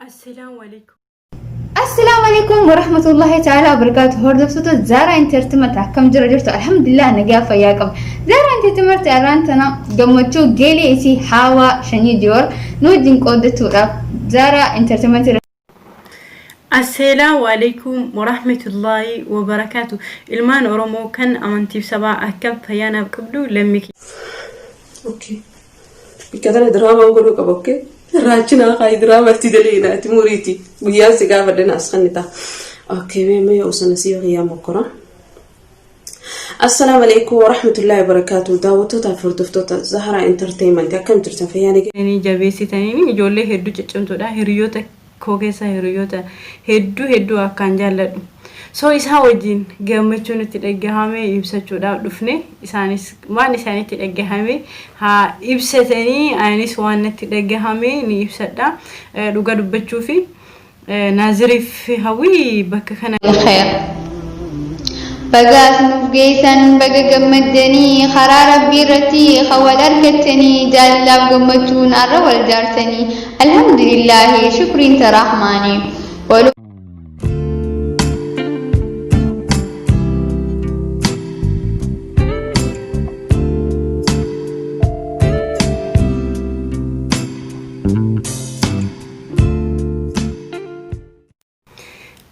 Assalaamu alaikum. Assalaamu alaikum warahmatullahi ta'ala wabarakaatu. Hordoftoota Zaaraa Entertainment akkam jira jirtu? Alhamdulillah, nagaa fayyaa qaba. Zaaraa Entertainment irraan tana gammachuu geelee isii haawaa shanyii jiyoor nu wajjin qooddatuudhaaf Zaaraa Entertainment. Assalaamu alaikum warahmatullahi wabarakaatu. Ilmaan Oromoo kan amantiif sabaa, akkam fayyaa naaf qabdu lammii kiyya? Okay. Bikka tana diraamaan godhuu qaba, okay? Raachina kaayi diraama itti daleena ati muriiti. Guyyaan si gaafadhe naas kannita. Okay, mee mee osoo si qiyyaa mokkora. Assalaamu alaikum warahmatullahi wabarakatuh. Daawwattoota fi hordoftoota Zahra Entertainment, akkam jirtan? Fayyaa ni Ni jabeessitanii ijoollee hedduu ciccimtuudha. Hiriyoota koo keessa hiriyoota hedduu hedduu akkaan jaalladhu. So isaan wajjin gammachuu nutti dhagahame ibsachuudhaaf dhufne. Isaanis waan isaanitti dhagahame haa ibsatanii, anis waan natti dhagahame ni ibsadha. Dhuga dubbachuu fi Naaziriif Hawwii bakka kana. Kheer. Bagaas nuuf geessan, baga gammaddanii, karaa rabbii irratti kan wal argattanii, jaalalaaf gammachuun arra wal jaartanii, alhamdulillaahi, shukriin ta rahmaanii.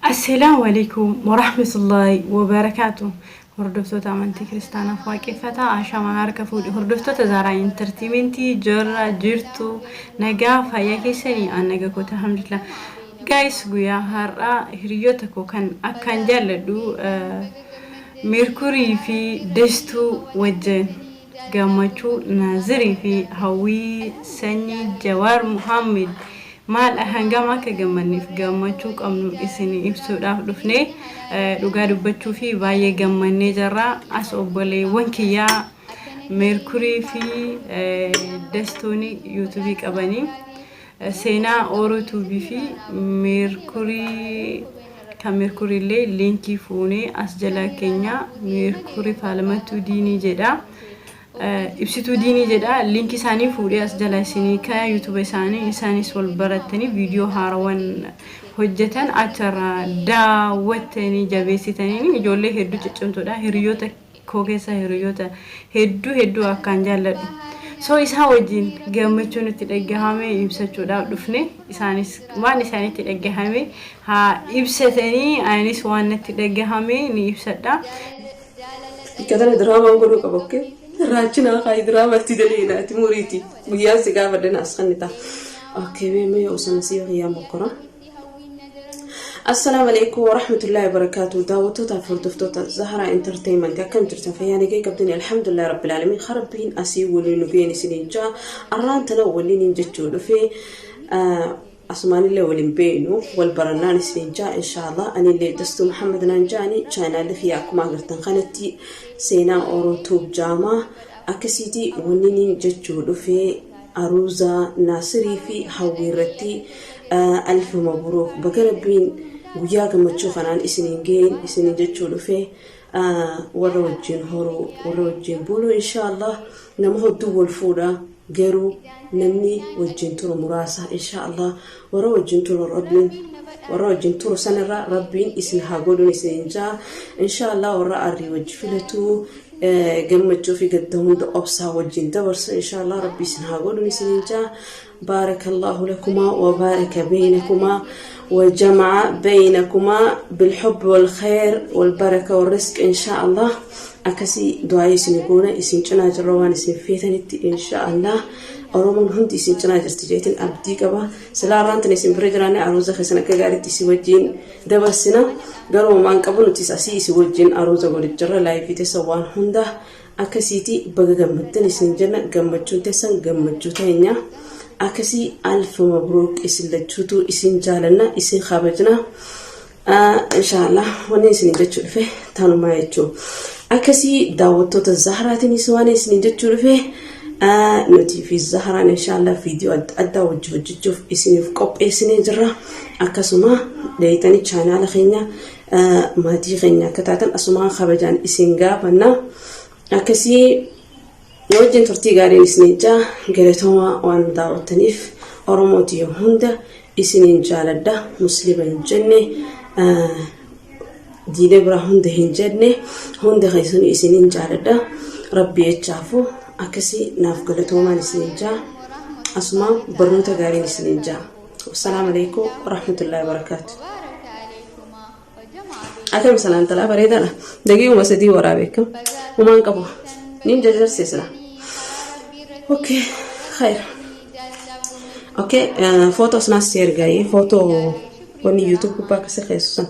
Assalaamu alaikum warahmatullahi wabarakaatu. Hordoftoota amantii kiristaanaaf waaqeffataa, ashamaa harka fuudhe. Hordoftoota Zaaraa Entertainmentii, jirra jirtu? Nagaa fayyaa keessanii? An naga koota, alhamdulillah. Guys, guyyaa har'aa hiriyoota koo kan akkaan jaalladhu Meerkurii fi Destuu wajjin gammachuu Naazirii fi Hawwii Sanyii Jawaar Muhammad maal hangam akka gammanneef gammachuu qabnu isin ibsuudhaaf dhufne. Dhugaa dubbachuu fi baay'ee gammannee jirra. As obboleewwan kiyyaa Meerkurii fi Dastuun yuutuubii qabanii Seenaa Ooroo Tuubii fi Meerkurii, kan Meerkurii illee liinkii fuunee as jala keenya Meerkurii Faalmatuu Diinii jedha. Ibsituu Diinii jedha. Liinkii isaanii fuudhee as jala isinii kaya yuutuuba isaanii, isaanis wal barattanii viidiyoo haarawan hojjetan acharraa daawwattanii jabeessitanii. Ijoollee hedduu ciccimtuudha. Hiriyoota koo keessa hiriyoota hedduu hedduu akkaan jaalladhu. So isaan wajjin gammachuu nutti dhagahame ibsachuudhaaf dhufne. Isaanis waan isaanitti dhagahame haa ibsatanii, anis waan natti dhagahame ni ibsadha. Bikka tana diraamaan godhuu qaba, okay? Raachina kaayi diraama itti daleena ati muriiti. Guyyaan si gaafadhe naas kannita. Okay, mee mee osoo si qiyyaa mokkora. Assalaamu alaikum warahmatullahi wabarakatuh. Daawwattoota fi hordoftoota Zahra Entertainment, akkam jirtan? Fayyaa nagee qabdanii? Alhamdulillah rabbil alamin. Rabbiin asii waliin nu ga'een isiniin jaa. Arraan tana waliin jechuu dhufee asumaanillee waliin beeynu wal barannaan isiniin jaa, inshaallah. Anillee Dastuu Muhammad naan jaani. Chaanaalli kiyya akkuma agartan kanatti Seenaa Oroo Tuub jaamaa. Akkasiiti wanni jechuu dhufee aruuzaa Naasirii fi Hawwii irratti alfa mabruuk, baga rabbiin guyyaa gammachuu kanaan isiniin ga'een isiniin jechuu dhufee. Warra wajjin horuu, warra wajjin buluu, inshaallah nama hedduu wal fuudha, garuu namni wajjin turu muraasa. Inshaallah warra wajjin turu rabbiin, warra wajjin turu sanirra rabbiin isin haa godhuun isiniin jaa. Inshaallah warra arrii wajji filatuu, gammachuu fi gadda hunda obsaa wajjin dabarsu inshaallah rabbi isin haa godhuun isiniin jaa. بارك الله لكما وبارك بينكما وجمع بينكما بالحب والخير والبركة والرزق إن شاء الله. Akkasii du'aa isin goona, isin cinaa jirra, waan isin feetanitti inshaallah Oromoon hundi isin cinaa jirti jeetin abdii qaba. Silaa irraan isin bira jiraanne aruuza keessan akka gaariitti isin wajjin dabarsina, garuu waan qabu nutis asii isin wajjin aruuza godhu jirra, live teessan waan hunda. Akkasiiti baga gammaddan isin jenna, gammachuun teessan gammachuu teenya. Akkasii alfa mabruuk, isin lachuutu isin jaalanna, isin kabajna. Inshaallah wanni isin jechuu dhufe tanumaa jechuu. Akkasii daawwattoota Zahraatiinis waan isin jechuu dhufe Nutii fi Zahraan inshaallah viidiyoo adda addaa wajji hojjechuuf isiniif qopheessinee jirra. Akkasuma dheeytanii chaanaala keenya maatii keenya akka taatan asumaan kabajaan isin gaafanna. Akkasii nu wajjin turtii gaariin isiniin jaa galatoomaa waan nu daawwattaniif Oromootii hunda isiniin jaaladha muslima hin jenne diina biraa hunda hin jenne hunda keessanuu isiniin jaaladha rabbi jechaafu akkasii naaf galatoomaan isiniin jaa asumaan barnoota gaariin isiniin jaa wassalaamu alaikum warahmatullahi wabarakaatu. Akkam salaantalaa bareedaadha. Daqiiquma sadii waraabe akkam. Humaan qabu. Niin jarjarsiisna. Okay, khayr. Okay, footoo asnaas si ergaayee footoo wanni YouTube gubbaa akkasii keessu san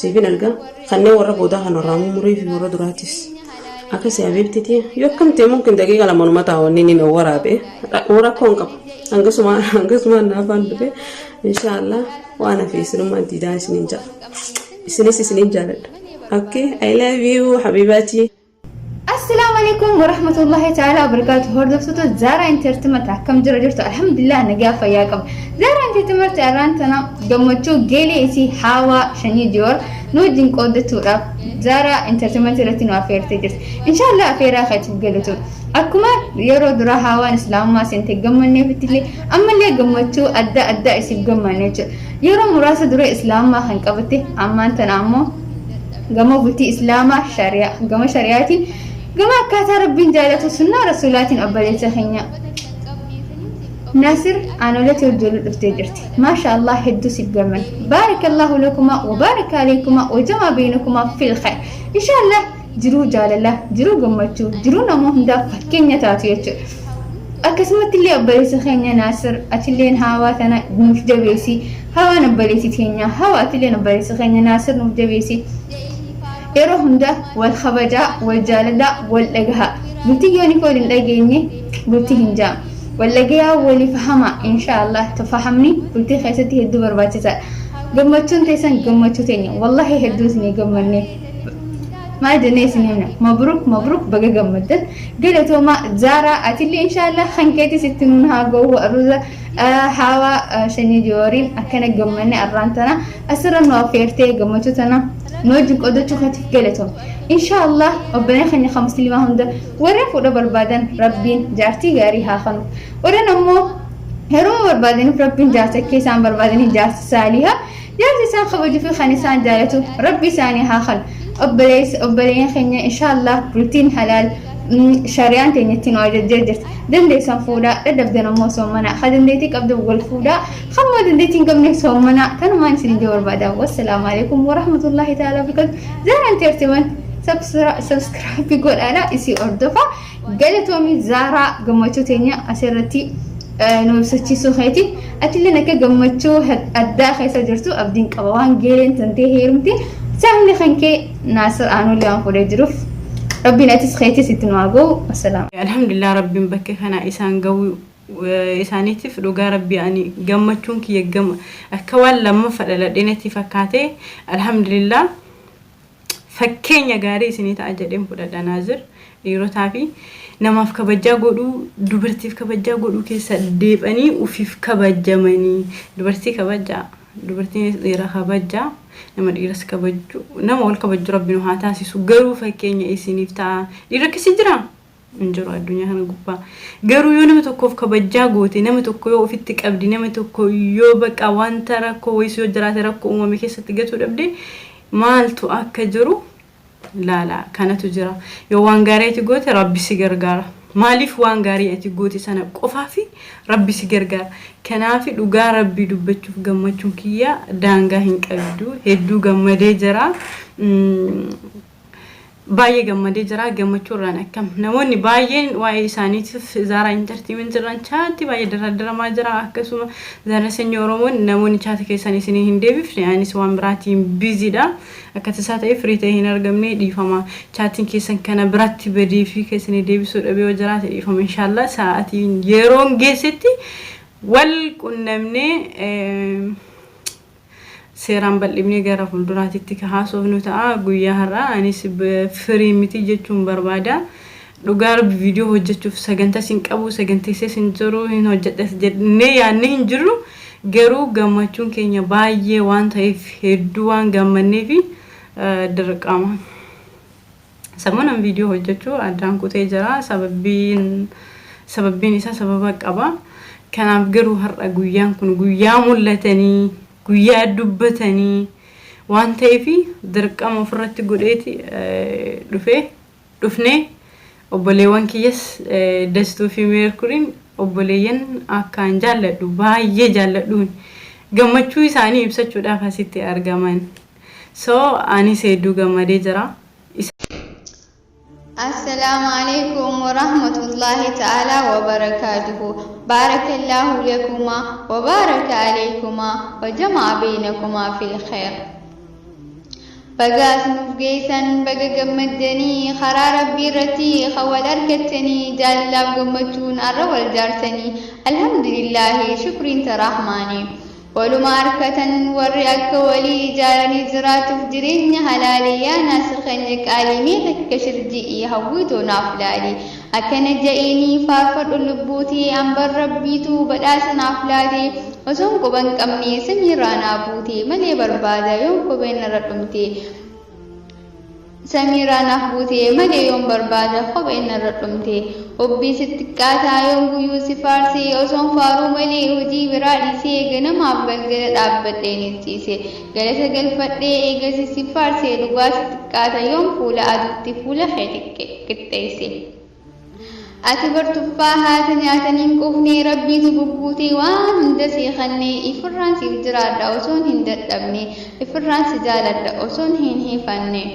siifin ergaa kanneen warra boodaa kan irraa mummurii fi warra duraatis. Akkasii habiibtiiti yoo akkam ta'e mumkin daqiiqa lamanuma ta'a wanni inni na waraabe rakkoo hin qabu. Hangasumaan hangasumaan naafaan dhufe inshaallah. Waan hafe isinummaan diidaa isiniin ja'a. Isinis isiniin jaaladha. Okay, I love you habibaati. Assalaamu alaikum warahmatullahi ta'ala wabarakaatu. Hordoftoota Zaaraa Entertainment akkam jira jirtu? Alhamdulillah nagaa fayyaa qaba. Zaaraa Entertainment arraan tana gammachuu geelee isii haawaa shanyii jiyoor nu wajjin qooddachuudhaaf Zaaraa Entertainment irratti nu affeertee jirti. Inshaallah affeeraa keetiif galatu. Akkuma yeroo duraa haawaan islaamummaa seente gammanneefittillee ammallee gammachuu adda addaa isiif gammanne jechuudha. Yeroo muraasa dura islaamummaa kan qabatte ammaan tana ammoo gama bultii islaamaa shari'aa gama shari'aatiin gama akkaataa rabbiin jaalatu sunnaa rasuulaatiin obboleessa keenya Nasir Anoletti hojjetu dhuftee jirti. Maasha Allah hedduu siif gamman. Baarakallahu lakuma wa baaraka aleykuma wa jamaa beeynakumaa fil khayr. Inshallah jiruu jaalalaa, jiruu gammachuu, jiruu nama hundaaf fakkeenya taatu jechuudha. Akkasumatti illee obboleessa keenya Naasir atilleen haawaa tana nuuf jabeessi. Haawaan obboleessi keenya hawa atilleen obboleessa keenya Naasir nuuf jabeessi. Yeroo hunda wal kabajaa, wal jaaladhaa, wal dhagahaa. Bultii yoon wal hin dhageenye bultii hin jaamu. Wal dhagayaa walii fahamaa inshaallah tafahamni bultii keessatti hedduu barbaachisaadha. Gammachuun teessan gammachuu teenya wallahi hedduu isinii gammanne. Maal jennee isin himna? Mabruk mabruk baga gammaddan. Galatoomaa Zaaraa atillee inshaallah kan keetis itti nuun haa ga'u aruuza haawaa shanyii jiyooriin akkana gammanne arraan tana asirra nu affeertee gammachuu tana nu wajjin qoodachuu keetiif galatoom. Inshaallah obboleen keenya kan musliimaa hunda warreen fuudha barbaadan rabbiin jaartii gaarii haa kanu. Warreen ammoo heeruma barbaadaniif rabbiin jaarsa akka isaan barbaadanii jaarsa saalihaa Jaarsi isaan kabaju fi kan isaan jaalatu rabbi isaanii haa kanu. Obboleessa obboleeyyan keenya inshaallah bultiin halaal shari'aan teenya itti nu ajajjee jirti. Dandeessan fuudhaa dadhabdan ammoo soommanaa. Ka dandeettii qabdan wal fuudhaa kan immoo dandeettii hin qabne soommanaa. Tanumaan isin ijoo barbaada. Wassalaamu alaikum warahmatullahi ta'ala wabarakatuh. Zaaraa Entertainment subscribe godhaadha isii hordofa. Galatoomi Zaaraa gammachuu teenya asirratti nu ibsachiisuu keetiif atilleen akka gammachuu addaa keessa jirtu abdiin qaba waan geeleen tantee heerumte saamni kan kee Naasir Aanulee waan fuudhee jiruuf rabbiin atis keetis itti nu haa ga'u wassalaam. Alhamdulillah rabbiin bakka kana isaan ga'uu isaaniitiif dhugaa rabbii ani gammachuun kiyya gama akka waan lammaffaa dhaladhee natti fakkaate alhamdulillah. Fakkeenya gaarii isinii ta'a jedheen fudhadha Naazir dhiirotaa fi namaaf kabajjaa godhuu dubartiif kabajjaa godhuu keessa deeb'anii ufiif kabajjamanii dubartii kabajjaa dubartiinis dhiira kabajjaa nama dhiiras kabajju nama wal kabajju rabbi nu haa taasisu garuu fakkeenya isiniif ta'a dhiirri akkasii jiraa hin jiru addunyaa kana gubbaa. Garuu yoo nama tokkoof kabajjaa goote, nama tokko yoo ofitti qabdi, nama tokko yoo baqa wanta rakkoo wayis yoo jiraate rakkoo uumame keessatti gatuu dhabde maaltu akka jiru laala kanatu jira. Yoo waan gaarii ati goote rabbi si gargaara. Maaliif waan gaarii ati goote sana qofaafi rabbi si gargaara. Kanaafi dhugaa rabbii dubbachuuf gammachuun kiyya daangaa hin qabdu. Hedduu gammadee jira. Baay'ee gammadee jira gammachuu irraan akkam namoonni baay'een waa'ee isaaniitiif Zaaraa Entertainment irraan chaatti baay'ee daraddaramaa jira akkasuma Zaaraa Sanyii Oromoon namoonni chaata keessan isinii hin deebifne anis waan biraatiin biziidha akka tasaa ta'e firii ta'e hin argamne dhiifama chaatiin keessan kana biratti badee fi keessanii deebisuu dhabee yoo jiraate dhiifama inshaallah sa'aatiin yeroon geessetti wal qunnamnee seeraan bal'ifnee gara fuulduraatitti ka haasofnu ta'a. Guyyaa har'aa anis firii miti jechuun barbaada. Dhugaa Rabbi, viidiyoo hojjechuuf sagantaas hin qabu, saganteessees hin jiru, hin hojjedhas jennee yaadnee hin jirru. Garuu gammachuun keenya baay'ee waan ta'eef, hedduu waan gammanneefi dirqama. Samuunan viidiyoo hojjechuu addaan kutee jira. Sababbiin isaa sababa qaba. Kanaaf garuu har'a guyyaan kun guyyaa mul'atanii, guyyaa dubbatanii waan ta'eef dirqama ofirratti godheeti dhufee dhufnee. Obboleewwan kiyyas Dastuu fi Meerkuriin, obboleeyyan akkaan jaalladhu, baay'ee jaalladhuun, gammachuu isaanii ibsachuudhaaf asitti argaman. So anis hedduu gammadee jira. Assalaamu alaikum warahmatullahi ta'ala wabarakaatuhu. Barakallahu lakuma wa baraka alaykuma wa jama'a baynakuma fil khair. Bagaas nuuf geessan, baga gammaddanii, karaa Rabbii irratti kan wal argattanii, jaalalaaf gammachuun arra wal jaarsanii, alhamdulillaahi, shukriin tarahmaanii. Waluma harkatan warri akka walii ijaaranii jiraachuuf jireenya halaalii. Yaa Naasir keenya qaalii, mee takka shirji'ii hawwiitoo naaf laali. Akkana ja'iinii faarfadhu lubbuutii, ambar Rabbiitu badhaasa naaf laate, osoon quban qabne samiirraa naa buute malee barbaada yoon kopheen narra dhumte. Samiirraa naaf buute malee yoon barbaada kopheen narra dhumte. Hobbii sitti xiqqaataa yoon guyyuu si faarsee, osoon faaruu malee hojii biraa dhiisee, ganamaaf galgala dhaabbadheen hin ciise. Galata galfadhee eegasi si faarsee, dhugaa sitti xiqqaata yoon fuula aduutti fuula kee qixxeesse. Ati bartuffaa haata nyaatanii hin quufne, Rabbiitu gugguutee waan hunda sii kenne. Ifirraan siif jiraadha osoon hin dadhabne, ifirraan si jaaladha osoon hin hifanne.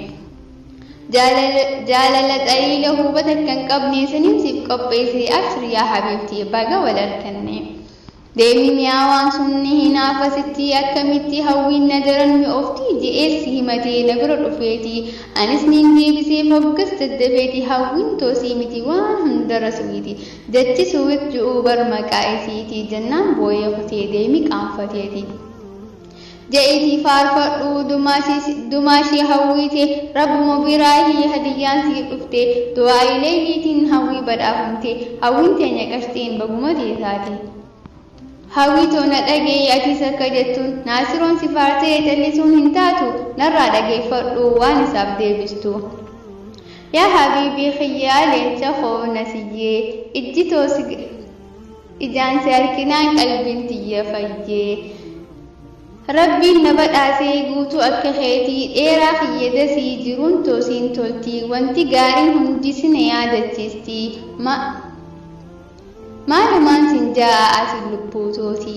Jaalala xaliila hubata kan qabne saniin siif qopheesse, abshir yaa habiibti, baga wal arganne. Deemi mi'aawaan sun ni hinaafa sitti, akkamitti hawwiin na daran mi'oofti je'ees si himatee na bira dhufeeti. Anis niin deebiseef hoggas daddafeeti, hawwiin toosii miti, waan hundarra suwiiti. Jechi suwit ju'uu bar maqaa isiiti jennaan booyee kutee deemi qaanfateeti. Ja'iitii faarfadhu dumaashii hawwiite, Rabbuma biraahii hadiyyaan sii dhufte, du'aa'ii leeyliitiin hawwii badhaafamte, hawwiin teenya qashxiin baguma tee taate. Hawwii too, na dhaga'i atis akka jettuun, Naasiroon si faarsee callisuun hin taatu, narraa dhageeffadhu waan isaaf deebistu. Yaa habiibii kiyyaa, leenca koo nasiyyee, ijji too si ijaan si arkinaan qalbiin tiyya fayyee. Rabbiin na badhaasee guutuu akka keetii, dheeraa kiyya dasii, jiruun toosiin toltii, wanti gaariin hundi sina yaadachiisti. Maalumaan sin ja'a, ati lubbuu tooti.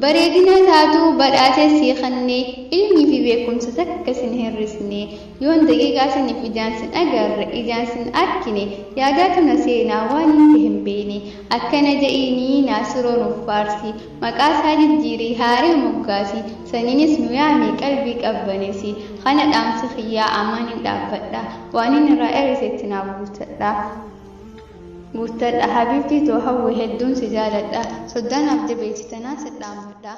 Bareedina taatu badhaasee sii kenne, ilmii fi beekumsa takka sin hir'isne. Yoon daqiiqaa saniif ijaan sin agarre, ijaan sin arkine, yaadaatu na seenaa waan hin hin beekne. Akkana ja'iinii Naasiroo nuuf faarsi, maqaa isaa jijjiirii haaree moggaasi, saniinis nu yaami, qalbii qabbaneesi. Kana dhaamsi kiyyaa, ammaan hin dhaabbadha, waan inni irraa erisetti naaf guuttadha. Guuttadha habiibtii too hawwi, hedduun si jaaladha, soddaan naaf jabeessi tanaan si dhaammadha.